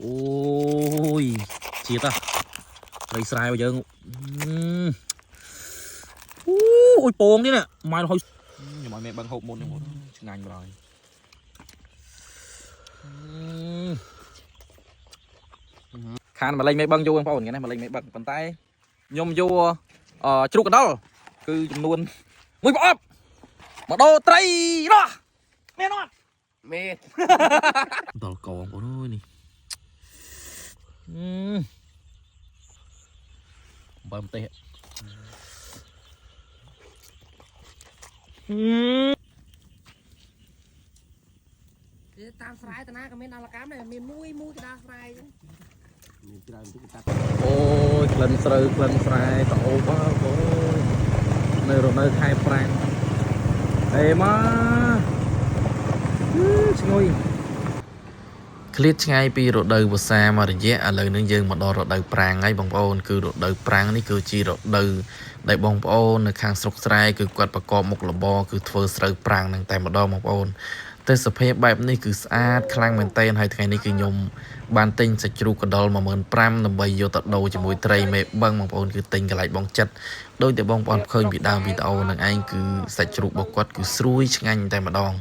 អូយជាតិហ៎ត្រីស្រែរបស់យើងអូអូយពងនេះណាម៉ែហុយខ្ញុំឲ្យមេបឹងហូបមុនហ្នឹងឆ្ងាញ់បណ្ដោយខានមកលេងមេបឹងយូរបងប្អូនថ្ងៃនេះមកលេងមេបឹងប៉ុន្តែខ្ញុំយកអឺជ្រូកកណ្ដុរគឺចំនួនមួយប្រអប់មកដូរត្រីរស់មានអត់ មាន ដល់កងបងប្អូនអើយនេះបើម្ទេស តាមស្រែតាណាក៏មានដល់កម្មដែរមានមួយមួយកដាស្រែចឹង មានច្រើនតិចកាត់ អូយក្លិនស្រូវក្លិនស្រែតអូបបងប្អូននៅរដូវខែប្រាំងអេមកឈ្ងុយ ឃ្លាតឆ្ងាយពីរដូវវស្សាមករយៈឥឡូវនេះយើងមកដល់រដូវប្រាំងហើយបងប្អូនគឺរដូវប្រាំងនេះគឺជារដូវដែលបងប្អូននៅខាងស្រុកស្រែគឺគាត់ប្រកបមុខរបរគឺធ្វើស្រូវប្រាំងហ្នឹងតែម្ដងបងប្អូនទេសភាពបែបនេះគឺស្អាតខ្លាំងមែនទែនហើយថ្ងៃនេះគឺខ្ញុំបានទិញសាច់ជ្រូកកណ្ដុរ15,000ដើម្បីយកទៅដូរជាមួយត្រីមេបឹងបងប្អូនគឺទិញកន្លែងបងចិត្តដោយតែបងប្អូនឃើញពីដើមវីដេអូហ្នឹងឯងគឺសាច់ជ្រូករបស់គាត់គឺស្រួយឆ្ងាញ់តែម្ដង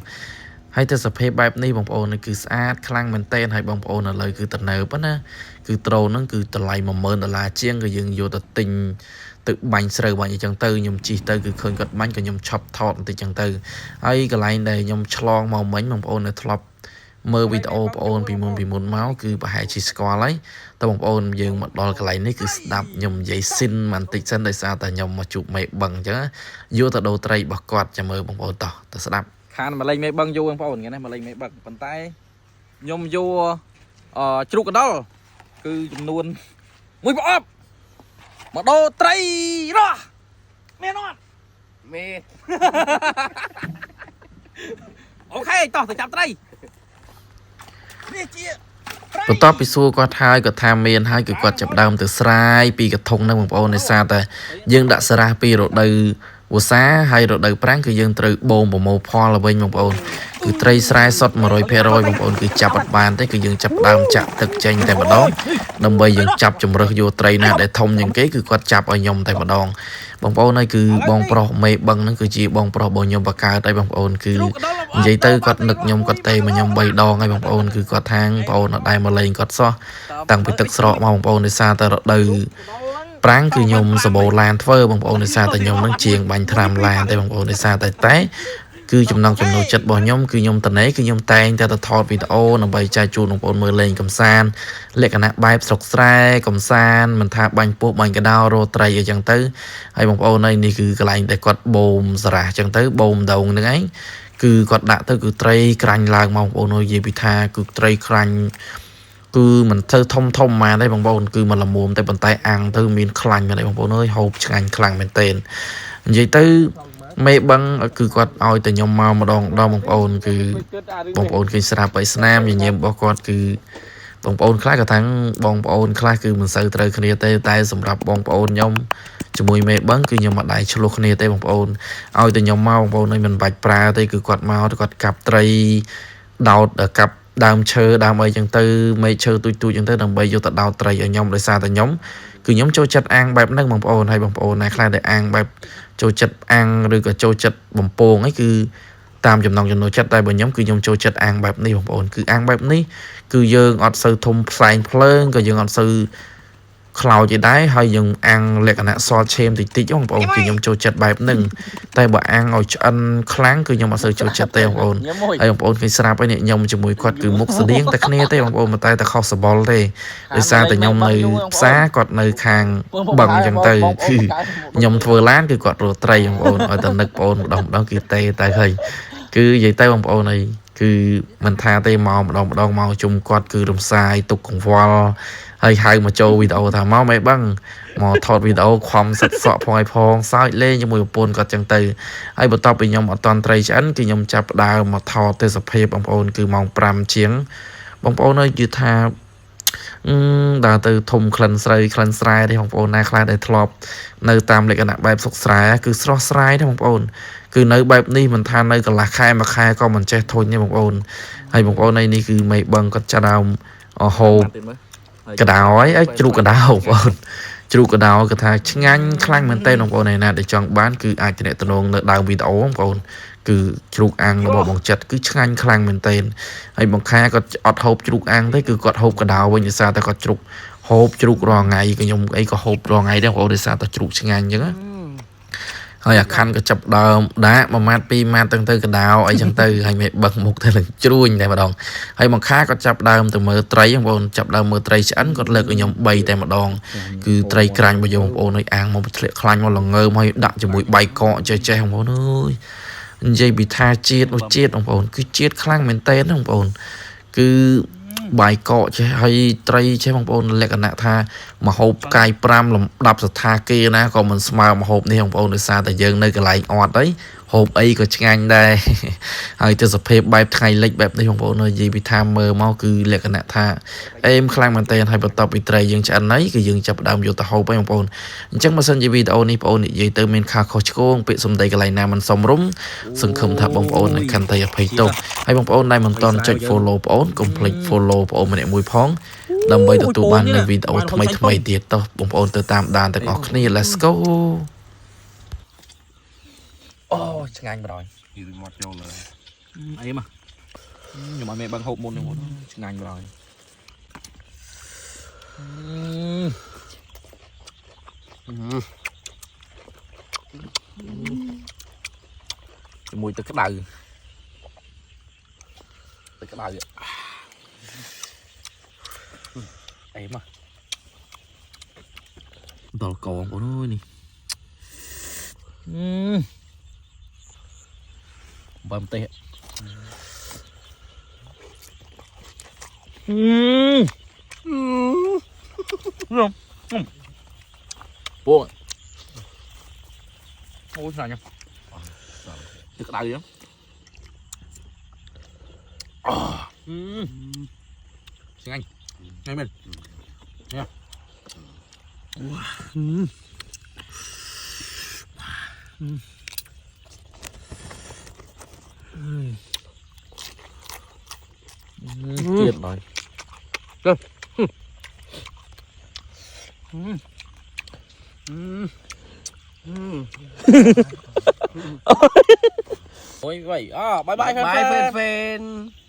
ហើយទេសភាពបែបនេះបងប្អូននេះគឺស្អាតខ្លាំងមែនទែនហើយបងប្អូនឥឡូវគឺទំនើបណាគឺត្រូនហ្នឹងគឺតម្លៃ10000ដុល្លារជាងក៏យើងយកទៅទិញទៅបាញ់ស្រូវបាញ់អីចឹងទៅខ្ញុំជិះទៅគឺឃើញគាត់បាញ់ក៏ខ្ញុំឆប់ថតបន្តិចចឹងទៅហើយកន្លែងដែលខ្ញុំឆ្លងមកមិញបងប្អូននៅធ្លាប់មើលវីដេអូបងប្អូនពីមុនពីមុនមកគឺប្រហែលជាស្គាល់ហើយតែបងប្អូនយើងមកដល់កន្លែងនេះគឺស្ដាប់ខ្ញុំនិយាយស៊ីនបន្តិចសិនដោយសារតែខ្ញុំមកជួបមេបឹងអញ្ចឹងយកទៅដូរត្រីរបស់គាត់ចាំមើលបងប្អូនតោះទៅស្ដាប់ ខានមកលេងមេបឹងយូរបងប្អូនថ្ងៃនេះមកលេងមេបឹងប៉ុន្តែខ្ញុំយកអឺជ្រូកកណ្ដុរគឺចំនួនមួយប្រអប់មកដូរត្រីរស់មានអត់ មាន OK តោះទៅចាប់ត្រីនេះជា បន្ទាប់ពីសួរគាត់ហើយគាត់ថាមានហើយគឺគាត់ចាប់ផ្ដើមទៅស្រាយពីកធុងហ្នឹងបងប្អូនដោយសារតែយើងដាក់ស្រះពីរដូវវស្សាហើយរដូវប្រាំងគឺយើងត្រូវបូមប្រមូលផលឡើងវិញបងប្អូនគឺត្រីស្រែសុទ្ធ100%បងប្អូនគឺចាប់អត់បានទេគឺយើងចាប់ផ្ដើមចាក់ទឹកចេញតែម្ដងដើម្បីយើងចាប់ជំរើសយកត្រីណាដែលធំជាងគេគឺគាត់ចាប់ឲ្យខ្ញុំតែម្ដងបងប្អូនហើយគឺបងប្រុសមេបឹងហ្នឹងគឺជាបងប្រុសរបស់ខ្ញុំបកកើតហើយបងប្អូនគឺ និយាយទៅគាត់នឹកខ្ញុំគាត់ទេមកខ្ញុំ3ដងហើយបងប្អូនគឺគាត់ថាងបងប្អូនអត់ដែលមកលេងគាត់សោះតាំងពីទឹកស្រកមកបងប្អូនដោយសារតែរដូវប្រាំងគឺខ្ញុំសបោឡានធ្វើបងប្អូនដោយសារតែខ្ញុំនឹងជាងបាញ់ថ្នាំឡានទេបងប្អូនដោយសារតែតែគឺចំណងចំណូលចិត្តរបស់ខ្ញុំគឺខ្ញុំតនេគឺខ្ញុំតែងតែទៅថតវីដេអូដើម្បីចែកជូនបងប្អូនមើលលេងកំសាន្តលក្ខណៈបែបស្រុកស្រែកំសាន្តមិនថាបាញ់ពស់បាញ់កដោរោត្រីអីចឹងទៅហើយបងប្អូនហើយនេះគឺកន្លែងដែលគាត់បូមសារ៉ាចឹងទៅបូមដងហ្នឹងឯង គឺគាត់ដាក់ទៅគឺត្រីក្រាញ់ឡើងមកបងប្អូនអើយនិយាយពីថាគឺត្រីក្រាញ់គឺមិនទៅធំធំម៉ានទេបងប្អូនគឺមិនល្មមតែប៉ុន្តែអាំងទៅមានខ្លាញ់មែនទេបងប្អូនអើយហូបឆ្ងាញ់ខ្លាំងមែនទែននិយាយទៅមេបឹងគឺគាត់ឲ្យតែខ្ញុំមកម្ដងម្ដងបងប្អូនគឺបងប្អូនឃើញស្រាប់ហើយស្នាមញញឹមរបស់គាត់គឺបងប្អូនខ្លះក៏ថាងបងប្អូនខ្លះគឺមិនសូវត្រូវគ្នាទេតែសម្រាប់បងប្អូនខ្ញុំជាមួយមេបឹងគឺខ្ញុំមិនដែរឆ្លោះគ្នាទេបងប្អូន ឲ្យតែខ្ញុំមកបងប្អូនឲ្យមិនបាច់ប្រើទេគឺគាត់មកទៅគាត់កាប់ត្រីដោតកាប់ដើមឈើដើមអីចឹងទៅមែកឈើទូចទូចចឹងទៅដើម្បីយកទៅដោតត្រីឲ្យខ្ញុំដោយសារតែខ្ញុំគឺខ្ញុំចូលចិត្តអាំងបែបហ្នឹងបងប្អូនហើយបងប្អូនណាខ្លះដែលអាំងបែបចូលចិត្តអាំងឬក៏ចូលចិត្តបំពងអីគឺតាមចំណង់ចំណូលចិត្តតែបើខ្ញុំគឺខ្ញុំចូលចិត្តអាំងបែបនេះបងប្អូនគឺអាំងបែបនេះគឺយើងអត់សូវធំផ្សែងភ្លើងក៏យើងអត់សូវ ខ្លោចឯដែរហើយយើងអាំងលក្ខណៈសល់ឈាមតិចតិចបងប្អូនគឺខ្ញុំចូលចិត្តបែបហ្នឹងតែបើអាំងឲ្យឆ្អិនខ្លាំងគឺខ្ញុំអត់សូវចូលចិត្តទេបងប្អូន ញ៉ាំមួយ ហើយបងប្អូនឃើញស្រាប់ហើយនេះខ្ញុំជាមួយគាត់គឺមុខស្តៀងតែគ្នាទេបងប្អូនតែតែខុសសបល់ទេដោយសារតែខ្ញុំនៅផ្សារគាត់នៅខាងបឹងអញ្ចឹងទៅគឺខ្ញុំធ្វើឡានគឺគាត់រត់ត្រីបងប្អូនឲ្យតែនឹកបងប្អូនម្ដងម្ដងគឺទេតែហើយគឺនិយាយទៅបងប្អូនអីគឺមិនថាទេមកម្ដងម្ដងមកជុំគាត់គឺរំសាយទុកកង្វល់ហើយហៅមកចូលវីដេអូថាមកម៉េបឹងមកថតវីដេអូខំសិតសក់ផងឲ្យផងសើចលេងជាមួយប្រពន្ធគាត់ចឹងទៅ ហើយបន្ទាប់ពីខ្ញុំអត់តន់ត្រីឆ្អិនគឺខ្ញុំចាប់ផ្ដើមមកថតទេសភាពបងប្អូនគឺម៉ោង5ជាងបងប្អូនអើយគឺថាអឺដើរទៅធំក្លិនស្រូវក្លិនស្រែទេបងប្អូនណាខ្លះដែលធ្លាប់នៅតាមលក្ខណៈបែបសុកស្រែគឺស្រស់ស្រាយទេបងប្អូនគឺនៅបែបនេះមិនថានៅកន្លះខែមួយខែក៏មិនចេះធុញទេបងប្អូនហើយបងប្អូនឯនេះគឺមេបឹងគាត់ចាប់ដើម ហូប កដោហើយអីជ្រូកកដោបងប្អូនជ្រូកកដោគាត់ថាឆ្ងាញ់ខ្លាំងមែនតើបងប្អូនឯណាដែលចង់បានគឺអាចទំនាក់ទំនងនៅដើមវីដេអូបងប្អូនគឺជ្រូកអាំងរបស់បងចិត្តគឺឆ្ងាញ់ខ្លាំងមែនតើហើយបងខាគាត់អត់ហូបជ្រូកអាំងទេគឺគាត់ហូបកដោវិញដោយសារតែគាត់ជ្រូកហូបជ្រូករាល់ថ្ងៃក៏ខ្ញុំអីក៏ហូបរាល់ថ្ងៃដែរបងប្អូនដោយសារតែជ្រូកឆ្ងាញ់អញ្ចឹងណាហើយអាខាន់ក៏ចាប់ដើមដាក់មួយម៉ាត់ពីរម៉ាត់ទាំងទៅកដោអីចឹងទៅហើយមេបឹងមុខទៅនឹងជ្រួញតែម្ដង ហើយមកខាគាត់ចាប់ដើមទៅមើលត្រីបងប្អូនចាប់ដើមមើលត្រីឆ្អិនគាត់លើកឲ្យខ្ញុំ3តែម្ដងគឺត្រីក្រាញ់របស់យើងបងប្អូនឲ្យអាំងមកធ្លាក់ខ្លាញ់មកល្ងើមហើយដាក់ជាមួយបាយកកចេះចេះបងប្អូនអើយនិយាយពីថាជាតិនោះជាតិបងប្អូនគឺជាតិខ្លាំងមែនតើបងប្អូនគឺបាយកកចេះហើយត្រីចេះបងប្អូនលក្ខណៈថាមហូបផ្កាយ5លំដាប់ស្ថាគារណាក៏មិនស្មើមហូបនេះបងប្អូនដោយសារតែយើងនៅកន្លែងអត់អីហូបអីក៏ឆ្ងាញ់ដែរ ហើយទស្សនភាពបែបថ្ងៃលិចបែបនេះបងប្អូននិយាយពីថាមើលមកគឺលក្ខណៈថាអេមខ្លាំងមែនទែនហើយបន្ទាប់ពីត្រីយើងឆ្អិនហើយគឺយើងចាប់ផ្ដើមយកទៅហូបហើយបងប្អូនអញ្ចឹងបើសិនជាវីដេអូនេះបងប្អូននិយាយទៅមានខាខុសឆ្គងពាក្យសម្ដីកន្លែងណាមិនសមរម្យសង្ឃឹមថាបងប្អូននឹងខន្តីអភ័យទោសហើយបងប្អូនដែលមិនទាន់ចុច follow បងប្អូនកុំភ្លេច follow បងប្អូនម្នាក់មួយផងដើម្បីទទួលបាននូវវីដេអូថ្មីថ្មីៗទៀតតោះបងប្អូនទៅតាមដានទាំងអស់គ្នា Let's go. អូឆ្ងាញ់បណ្ដោយ យឺមាត់ចូលលើ អីមកខ្ញុំឲ្យមេបឹងហូបមុនហ្នឹងឆ្ងាញ់បណ្ដោយជាមួយទឹកក្តៅទឹកក្តៅអីមកដល់កងបងប្អូនអើយនេះបើម្ទេស អឺញ៉ាំពងអូឆ្ងាញ់ណាស់ទឹកក្តៅហ្នឹងអូឆ្ងាញ់ឆ្ងាញ់មែនញ៉ាំវ៉ាជាតិដល់ អូយវ៉ៃអបាយបាយ បាយហ្វេនហ្វេន។